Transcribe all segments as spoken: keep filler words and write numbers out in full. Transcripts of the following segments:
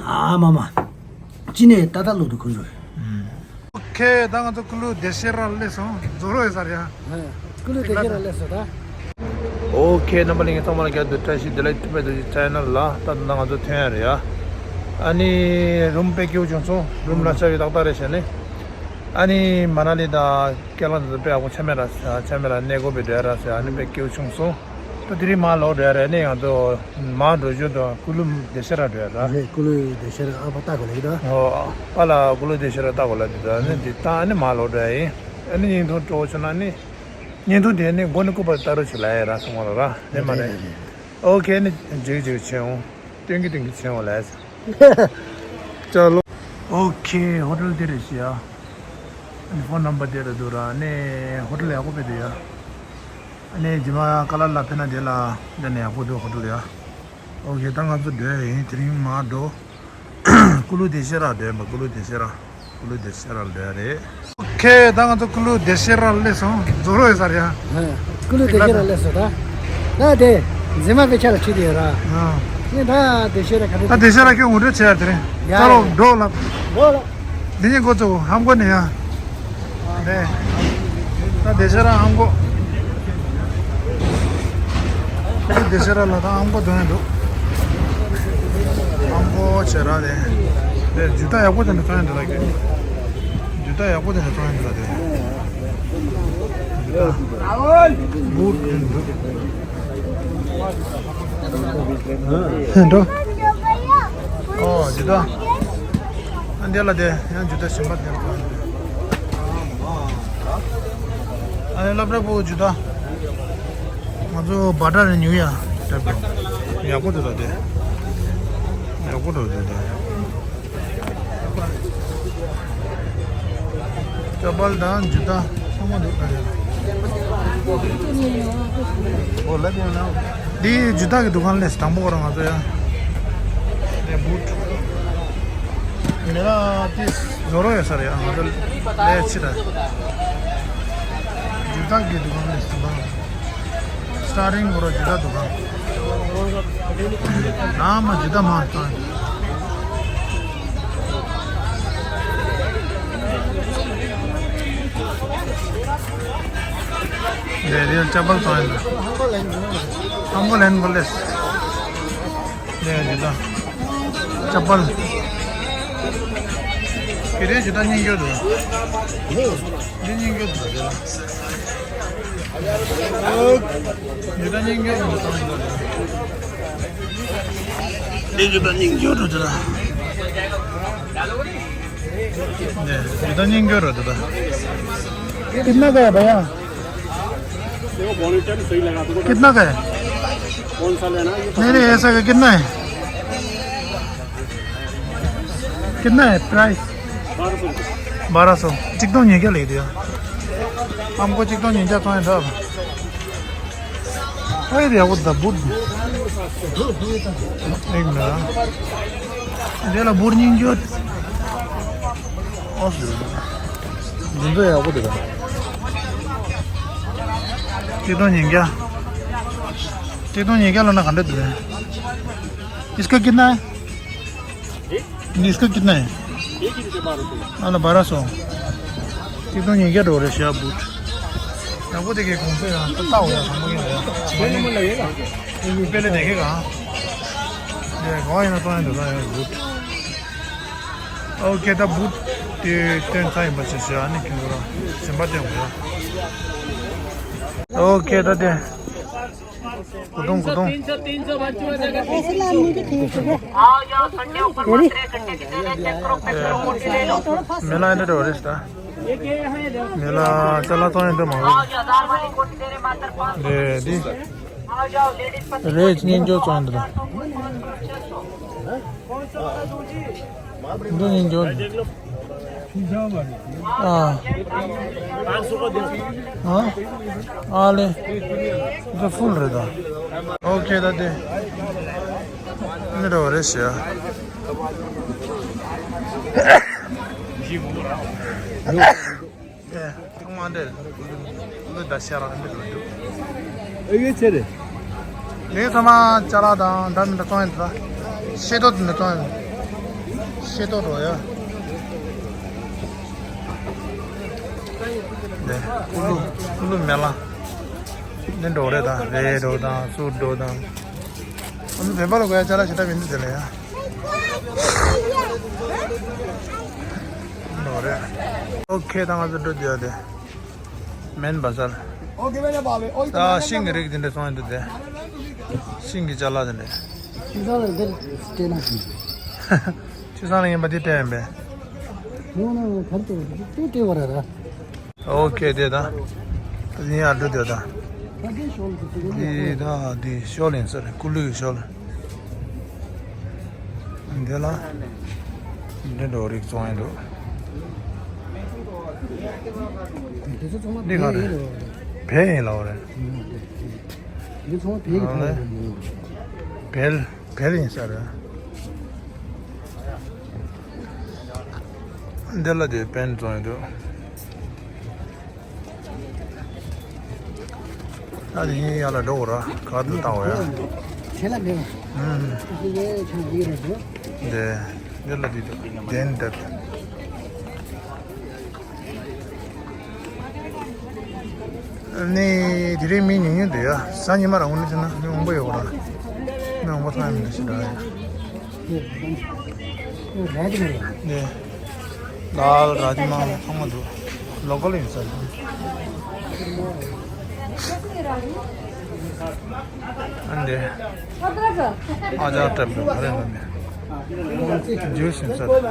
ཨ་མ་མ། ཅི་ནས་ཏག་ཏག་ལོ་དུ་ཁུ་རུ། ཨོ་ཁེ། ད་ང་ཚོ་ཀུ་ལུ་དེ་ཤེ་ར་སླེབས་སོང་། རྫོགས་རོགས་ཡོད་ས་རེད་ཡ། ཀུ་ལུ་དེ་ཤེ་ར་སླེབས་སོང་ད། ཨོ་ཁེ། རྣམ་པ་ལྷན་རྒྱས་ཚང་མ་ལ་བསྐྱར་དུ་བཀྲ་ཤིས་བདེ་ལེགས། ཐུབ་པའི་རྡོ་རྗེ་ཆེ་ནལ་ལ། ད་ད་ང་ཚོ་ཐོན་ཡ་རེད་ཡ། ཨ་ནི་རུམ་དཔེ་སྐྱིད་པོ་བྱུང་སོང་། རུམ་ལ་ཆ་བའི་ཏག་ཏག་རེད་བྱས་ནས། ཨ་ནི་མ་ན་ལི་དང་ཀེ་ལ་དེ་ཚོ་དཔེ་ཡག་པོ་ཆ་མེད་ར་ཆ་མེད་ར། གནས་སྐོར་བའི་འགྲོ་ཡ་ར་ཟེར། ཨ་ནི་དཔེ་སྐྱིད་པོ་བྱུང་སོང་། ད་དེ་རིང་མར་ལོག་འགྲོ་ཡ་རེད། ཨ་ནི་ང་ཚོ་མར་འགྲོ་རྒྱུ་དང་ཀུ་ལུ་དེ་ཤེ་ར་འགྲོ་ཡ་ར། རེད། ཀུ་ལུ་དེ་ཤེ་ར་ཨ་ཕ་ལྟ་དགོས་ལེ་གི་ད། ཨོ། པཱ་ལགས་ཀུ་ལུ་དེ་ཤེ་ར་ལྟ་དགོས་ལབ་དུས་ད། ཨ་ནི་འདི་ད་ཨ་ནི་མར་ལོག་འགྲོ་ཡ་ཡིན། ཨ་ནི་བརྙན་ཐུང་སྤྲོ་བོ་བྱུང་ན་ནི། བརྙན་ཐུང་དེ་ནི་མགོ་ནས་སྐུ་པར་ལྟ་རོགས་བྱེད་ལབ་ཡ་ར་སོང་བ་ལ་ར། ལེ་མ་རེད། རེད་རེད། ཨོ་ཁེ། ཨ་ནི་འཇིགས་འཇིགས་བྱེད་འོང་། སྟོན་གི་སྟོན་གི་བྱེད་འོང་ལབ་ཡ། ཅ་ལོ། ཨོ་ཁེ། ཧོ་ཊེལ་དེ་རེད་ཤག་ཡ། ཨ་ནི་ཕོན་ནམ་བར་དེ་ལ་འདུག་ར། ཨ་ནི་ཧོ་ཊེལ་ཡག་པོ་དཔེ་འདུག་ཡ། ཨ་ནི་རྗེས་མ་ཀ་ལར་ལ་ཕེབས་ན་དེ་ལ་འདི་ནས་ཡག་པོ་འདུག་ཧོ་ཊེལ་ཡ། ཨོ་ཁེ། ད་ང་ཚོ་འགྲོ་ཡ་ཡིན། དེ་རིང་མར་འགྲོ། ཀུ་ལུ་དེ་ཤེ་ར་འགྲོ་ཡ་མ། ཀུ་ལུ་དེ་ཤེ་ར། ཀུ་ལུ་དེ་ཤེ་ར་འགྲོ་ཡ་རེད། ཨོ་ཁེ། ད་ང་ཚོ་ཀུ་ལུ་དེ་ཤེ་ར་སླེབས་སོང་། རྫོགས་རོགས་ཡོད་ས་རེད་ཡ། ཀུ་ལུ་དེ་ཤེ་ར་སླེབས་སོང་ད། ད་དེ་མཛེས་མ་དཔེ་ཆ་ལ་ཁྲིད་དེ་ཡོད་ར། ཨ། ངས་ད་དེ་ཤེ་ར་ག་རེ། ད་དེ་ཤེ་ར་ཁྱོད་ངོ་སྤྲོད་བྱེད་ཡ་དེ་རེད། ཡ་ད་རོགས་ཡ། འགྲོ་ལབ། འགྲོ་ལབ། འདི་ཉིད་འགོ་བཙུགས། ཧམ་གོ་ནས་ཡ། རེད། ད་དེ་ཤེ་ར་ཧམ་གོ། དེ་ཤེ་ར་ལ་ད་ཧམ་གོ་དོན་འདུག་ཧམ་གོ་བྱེད་ར་རེད། རེད། ཇུ་ཏ་ཡག་པོ་དེ་འདྲ་བཙོང་ཡ་འདུག་ལ་ཀེ། ཇུ་ཏ་ཡག་པོ་དེ་འདྲ་བཙོང་ཡ་འདུག་ལ་དེ། ཇུ་ཏ། བུ་ཊི་དེ་འདུག་འགྲོ། ཨོ་ཇུ་ཏ། ཨ་འདི་ལ་དེ་ཡང་ཇུ་ཏ་གཞན་པ་དེ་འདྲ་བཙོང་ཡ་འདུག་ཨ་ནི་སློབ་གྲྭ་པོ་ཇུ་ཏ། ང་ཚོ་བ་ཏྲ་རེ་ཉུ་ཡ་དེབ་ཡག་པོ་འདུག་ད་དེ། ཡག་པོ་འདུག་དེ་དེ། ཅ་པལ་དང་ཇུ་ཏ་ཚང་མ་འདུག་ད་དེ། འོ་ལ་དེ་ན། འདི་ཇུ་ཏ་གི་འདུ་ཁང་ལས་དང་པོ་ཁོ་རང་ང་ཚོ་ཡ། དེ་བུ་ཊི། མེ་ལ་དེ་བཟོ་རོགས་ཡོད་ས་རེད་ཡ། ང་ཚོ་ལས་ཕྱི་ད། ཇུ་ཏ་གི་འདུ་ཁང་ལས་དང་པོ། སི་ཊར་ཊིང་གོ་ར་ཇུ་ཏ་འདུ་ཁང་། ན་མ་ཇུ་ཏ་མ་ཏང་། རེད་རེད། ཅ་པལ་ཏང་ཡིན། ཧམ་གོ་ལེན་གོ་ལེས། རེད་ཇུ་ཏ། ཅ་པལ། ཁྱེད་རེད་ཇུ་ཏ་རྙིང་སྐྱོ་འདུག་འདི་རྙིང་སྐྱོ་འདུག་རེད། ཇུ་ཏ་རྙིང་སྐྱོ་རུ་འདུག་འདི་ཇུ་ཏ་རྙིང་སྐྱོ་རུ་འདུག་འདི་ཇུ་ཏ་རྙིང་སྐྱོ་རུ་འདུག་ད། कितना का है भैया? देखो, बॉनेट टाइप सही लगा तुमको। कितना का है? कौन सा लेना है, ये नहीं, नहीं, ऐसा का कितना है? कितना है प्राइस? बारह सौ रुपये। बारह सौ। चिकदों नहीं क्या ले दिया? हमको चिकदों नहीं जाता है साहब। अरे दिया वो दबुट। एक मिनट। दे ला बुर नहीं जो। ओस। जिंदो है वो देखा। चिकदों नहीं क्या? चिकदों नहीं क्या लेना खंडे तुझे? इसका कितना है? इसका कितना है? अला बारह सौ। चिकदों नहीं क्या डोरे शिया बूट। या वो देखिए कौन से यहाँ तो ताऊ यार हम लोग यहाँ। छः नंबर लगेगा। ये पहले देखेगा। ये गाय ना तो है तो है बूट। ओके तो बूट। ये टेन टाइम बचे शिया नहीं क्यों रहा। सिंबा दे। ओके तो दे। गुदुंग, गुदुंग। तीन सौ, तीन सौ बच्चों का जगह तीन सौ। आओ, जाओ, संडे ऊपर मत रहे, घंटे की जगह चेक करो, पैसे लो, मोटे ले लो। मेला है ना, टूरिस्ट था। मेला चला तो है, तो मारो। आओ, जाओ, दाल वाली कोठी तेरे मात्र पाँच सौ। दे दी। आओ, जाओ, लेडीज पति रेज निंजो चांद ना। कौन सा वाला दूँ जी? འདི་ཡིན་འགྱོ། ཨ། ཨ་ལེ། འདི་ཕུལ་རེད་ད། ཨོ་ཁེ་ད་དེ། འདི་འདྲ་བ་རེད་ཤག་ཨེ། ཐུག་མ་འདྲེ། ལུ་ད་ཤ་རང་འདི་ལ་འདུག་ཨེ་ཡོད་ཚེ་རེད། ངས་ཚང་མ་ཅ་ལག་དང་འདྲ་མི་འདྲ་གཏོང་ཡིན་ད། ཤེས་རྟོགས་དེ་འདྲ་གཏོང་ཡིན། ཤེས་རྟོགས་འགྲོ་ཡ། ནས་ཀུ་ལུ་ཀུ་ལུ་མེ་ལ། ནས་འགྲོ་རེད་དང་རེད་འགྲོ་དང་སུ་འགྲོ་དང་། ཨ་ནི་བེམ་པ་ལ་གོ་ཡ་ཅ་ལག་ཞེ་དྲག་མི་འདུག་དེ་ལ་ཡ། འགྲོ་རེད། ཨོ་ཁེ་ད་ང་ཚོ་འགྲོ་དུས་ཡ་དེ། མེན་བ་ཟར། ད་ཤིང་གི་རིགས་དེ་འདྲ་སོང་ཡོད་འདུག་དེ། ཤིང་གི་ཅ་ལག་དེ་འདྲ། ཁྱེད་རང་ལ་འདིར་སྤྲད་ན་ཞིང་། ཁྱེད་ཚང་ལ་ཡིན་པ་དེ་སྤྲད་ཡིན་པས། ཡང་ན་གར་དུ་དེ་སྤྲད་པ་རེད་ར། ཨོ་ཁེ་དེ་ད། དེ་ཡིན་ཡ་འགྲོ་དེ་ད། ད་དེ་ཤོག་ལ་དེ་ཚོ་དེ་ད་དེ་ཤོག་ལ་ཡིན་ས་རེད། ཀུ་ལུ་ཡི་ཤོག་ལ། འདི་ལ། འདི་འགྲོ་རིགས་བཙོང་ཡིན་འདུག་དེ་ཚོ་ཚང་མ་འདི་ག་རེད། བལ་ཡིན་ལབ་རེད། འདི་ཚང་མ་བལ་གྱི་ཕ་རེད། བལ་བལ་ཡིན་ས་རེད། འདི་ལ་དེ་པན་བཙོང་ཡིན་འདུག་ད་དེ་ཡིན་ཡ་ལ་འགྲོ་ར་ག་དུ་བཏང་བ་ཡ། ཁྱེད་ལ་མེད་པ། ཨུམ། ཁྱེད་ལ་ཁྱེད་ལ་ཡིན་རེད་འདུག་དེ་འདི་ལ་དེ་དེ་འདི་འདི། ནི་དེ་རིང་མི་ཉུང་ཉུང་འདུག་ཡ། གཟའ་ཉི་མ་རང་དངོས་གནས་བྱས་ན་མི་མང་པོ་ཡོད་ར། མི་མང་པོ་ཐོན་ཡ་མི་འདུག་ཞེ་དྲག་ཡ། ནི་དཱལ་ར་ཇི་མ་ཚང་མ་འདུག་ལོ་ཀལ་ཡིན་ས་རེད། ཨ་འདི། ཨ་ཅག་སྤྲད་པའི་ག་རེ་ལབ་ནས། ཇུས་ཡིན་ས་རེད།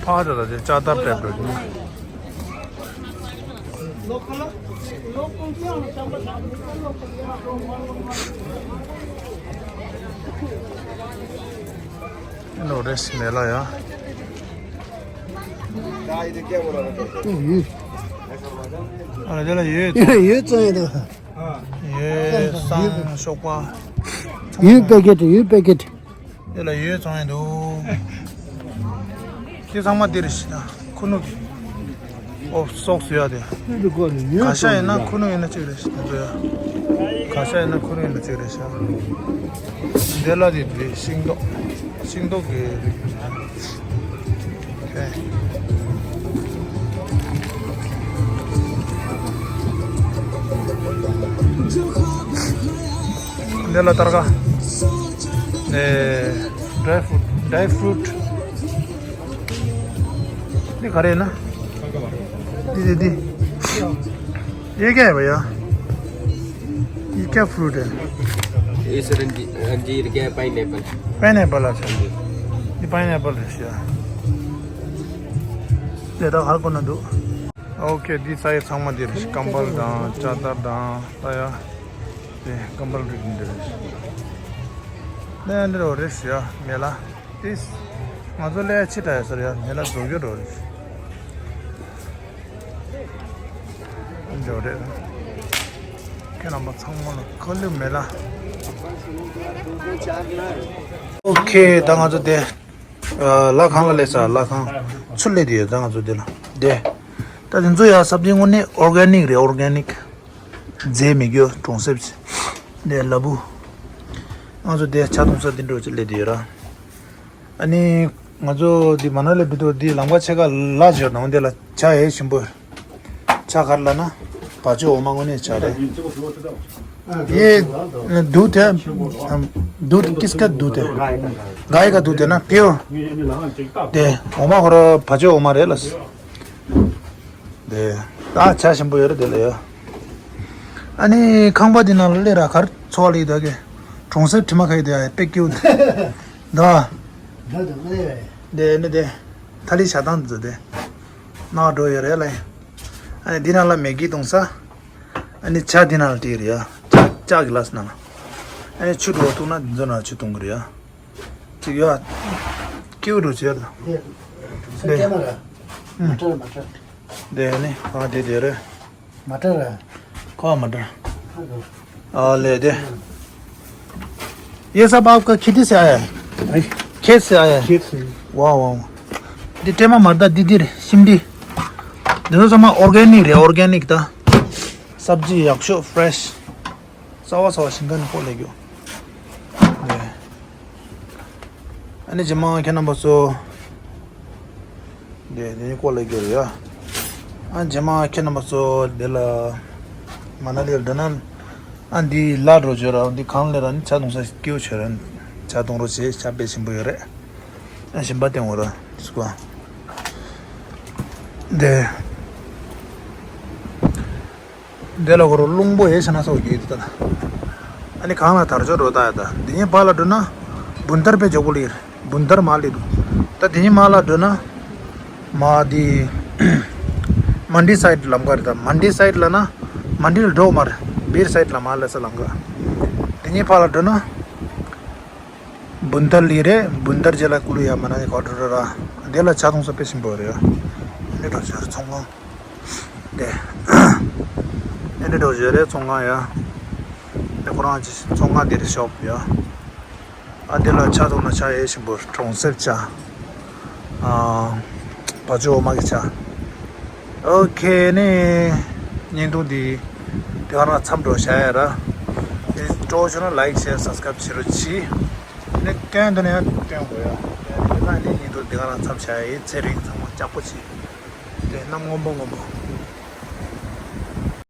ཕ་དེ་ལ་དེ་ལྕགས་ཐབ་སྤྲད་པའི་ག་ལོ་རེས་མེ་ལ་ཡ། ཡོད། ཨ་ལ་དེ་ལ་ཡོད། ཡོད་ཙང་ཡོད་དོ། ཡོད་སང་ཤོག་པ། ཡོད་པེ་ཀེ་ཊི་ཡོད་པེ་ཀེ་ཊི། དེ་ལ་ཡོད་ཙང་ཡོད་འདུག་ཁྱེད་ཚང་མ་འདིར་ཤི་ན་ཁུ་ནུ་གི་ཨོ་སོག་སུ་ཡ་དེ། ཁ་ཤ་ཡིན་ན་ཁུ་ནུ་ཡིན་ན་གཅིག་རེད་ཤི་དེ་ཚོ་ཡ། ཁ་ཤ་ཡིན་ན་ཁུ་ནུ་ཡིན་ན་གཅིག་རེད་ཤ། འདི་ལ་དེ་དེ་ཤིང་ཏོག་ཤིང་ཏོག་གི་རིགས། འདི་ལ་ཏར་ཀ་ནས་ཌ་རའི་ཕུ་རུ་ཊི། ཌ་རའི་ཕུ་རུ་ཊི། འདི་ག་རེ་ཡིན་ན། འདི་འདི་འདི། ཡེ་ཀ་བ་ཡ། ཡེ་ཀ་ཕུ་རུ་ཊི། ये सर अंजीर क्या है? पाइनएप्पल। पाइनएप्पल अच्छा। ये पाइनएप्पल है शायद। ये तो हर को ना दो। ཨོ་ཁེ། འདི་ས་ཡི་ཚང་མ་འདི་རེད། ཀམ་བལ་དང་ལྕགས་ཐབ་དང་ད་ཡ། དེ་ཀམ་བལ་རིགས་འདི་རེད། ནས་འདི་རུ་རེད་ཤི་ཡ་མེ་ལ། ཏིས། ང་ཚོ་ལས་ཕྱི་དྲགས་ཡ་ཟེར་ཡ་མེ་ལ་བཟོ་རྒྱུ་རོ་རེད། འདི་རེད། ཁྱེད་རྣམ་པ་ཚང་མ་ལ་ཁ་ལུ་མེ་ལ། ཨོ་ཁེ། ད་ང་ཚོ་དེ། ལ་ཁང་ལ་སླེབས་ས། ལ་ཁང་ཚུར་སླེབས་དེ་ཡོད་ད་ང་ཚོ་དེ་ལ་དེ། ད་དེ་ཚོ་ཡ་སབ་ཇི་དངོས་གནས་ཨོར་གེ་ནིག་རེད། ཨོར་གེ་ནིག་རྫས་མེད་རྒྱུ་གྲོང་གསེབ་ཀྱི་དེ་ལ་བུ། ང་ཚོ་དེ་ཇ་འཐུང་ས་དེ་འགྲོ་ཅིག་སླེབས་དེ་ཡོད་ར། ཨ་ནི་ང་ཚོ་དེ་མ་ན་ལི་བི་དོ་དེ་ལམ་ཁ་ཕྱེད་ཀ་ལ་ཇོར་ནང་དེ་ལ་ཇ་ཡེ་ཞིམ་པོ། ཇ་ག་རེ་ལབ་ན། བ་ཅོ་འོ་མ་དངོས་གནས་ཇ་རེད། ཡེ། དུད་དེ། དུད་ཀིས་ཀ་དུད་དེ། ག་ཡི་ག་དུད་དེ་ན་པིའུར། དེ་འོ་མ་ཁོ་ར་བ་ཅོ་འོ་མ་རེད་ལ། དེ། ད་ཇ་ཞིམ་པོ་ཡོད་རེད་དེ་ལ་ཡ། ཨ་ནི་ཁང་པ་དེ་ནང་ལ་སླེབས་ར་གར་འཚོ་བ་ལས་དག་གི་གྲོང་གསེབ་དྲི་མ་ཁ་ཡི་དེ་ཡ་པེ་ཀིའུ་དེ། ད། ད་དུང་ཨེ། དེ་ནི་དེ། ཐ་ལི་ཞག་དང་དེ་ཚོ་དེ། ནག་འགྲོ་ཡོད་རེད་ལ། ཨ་ནི་འདི་ནང་ལ་མེ་གི་བཏུང་ས། ཨ་ནི་ཇ་འདི་ནང་ལ་སྤྲད་རེད་ཡ། ཇ་ཇ་གི་ལ་སི་ནང་ལ། ཨ་ནི་ཆུ་འགྲོ་བཏུང་ན་འདི་ཚོ་ནང་ཆུ་བཏུང་གི་རེད་ཡ། ཅིག་ཡ། ཀེའུ་འགྲོ་བྱེད་ལ། དེ་སེ་ཀེ་མ་ར། མ་ཏྲ་མ་ཏྲ། དེ་ནི་གང་དེ་དེ་རེད། मटर है। कौन मटर? हाँ, ले दे। ये सब आपका खेती से आया है? नहीं। खेत से आया है? खेत से। वाह, वाह, वाह। འདི་ཊེ་མ་མར་ད་འདི་འདིར་ཤིམ་འདི། འདི་ཚོ་ཚང་མ་ཨོར་གེ་ནིག་རེད། ཨོར་གེ་ནིག་ད། སབ་ཇི་ཡག་ཤོས་ཕི་རེ་ཤི། གསར་བ་གསར་བ་ཞིང་ཁ་ནས་ཁོ་ལས་རྒྱུ། ཨ་ནི་རྗེས་མ་ཁྱེད་རྣམ་པ་ཚོ། འདི་འདི་ནི་ཀོ་ལ་རྒྱུ་རེད་ཡ། ཨ་རྗེས་མ་ཁྱེད་རྣམ་པ་ཚོ་འདི་ལ་མ་ན་ལི་ལ་འགྲོ་ན། ཨ་འདི་ལ་འགྲོ་བྱོས་ར། འདི་གང་ལས་ར་ནི་ཇ་འཐུང་ས་སྐྱིད་པོ་བྱོས་ར། ཇ་འཐུང་རོགས་བྱེད། ཇ་དཔེ་ཞིམ་པོ་ཡོད་རེད། ཨ་ཞིམ་པ་སྟེང་འོ་ར་སུ་ག། འདི། འདི་ལ་གོ་རུ་རླུང་པོ་ཡེ་ཤ་ན་སོགས་ཀྱི་ད། ཨ་ནི་གང་ལ་དར་ཆོ་རོ་ད་ཡ་ད། འདི་ཉིད་བར་ལ་འགྲོ་ན་བུན་དར་པའི་འཇོག་པོ་ལིར་བུན་དར་མ་ལི་འདུག་ད་འདི་ཉིད་མ་ལ་འགྲོ་ན་མ་འདི་མན་ཌི་སའིད་ལམ་ཀ་རེད་ད། མན་ཌི་སའིད་ལ་ན་མན་ཌི་ལ་འགྲོ་མར་བིར་སའིད་ལ་མ་ལ་ས་ལམ་ཀ། འདི་ཉིད་བར་ལ་འགྲོ་ན། བུན་དར་ལི་རེད། བུན་དར་རྗེས་ལ་ཀུ་ལུ་ཡ་མ་ན་ནི་གོ་འགྲོ་ར། འདི་ལ་ཇ་འཐུང་ས་དཔེ་ཞིམ་པོ་རེད། ཨ་ནི་འགྲོ་བྱོས་ཚོང་ཁང་། དེ། ཨ་ནི་འགྲོ་བྱོས་རེད་ཚོང་ཁང་ཡ། དེ་ཁོ་རང་ཚོང་ཁང་དེ་རེད་ཤོབ་ཡ། ཨ་འདི་ལ་ཇ་འཐུང་ན་ཇ་ཡེ་ཞིམ་པོ་གྲོང་གསེབ་ཇ། ཨ། བ་ཅོ་འོ་མ་གི་ཇ། ཨོ་ཁེ་ནི། བརྙན་ཐུང་འདི་དེ་ག་རང་མཚམས་འགྲོ་བྱ་ཡ་ར། དེ་སྤྲོ་བྱུང་ན་ལའིཀ་ཤེར་སབ་སི་ཀ་རབ་བྱེད་རོགས་གྱིས། ནི་སྐྱོན་འདི་ནས་ཡང་སྐྱོན་དགོས་ཡ། དེ་ན་ནི་བརྙན་ཐུང་དེ་ག་རང་མཚམས་བྱ་ཡ་ཡིན། ཚེ་རིང་ཚང་མ་ལྕགས་པོ་བྱེད། དེ་གནམ་སྔོན་པོ་སྔོན་པོ།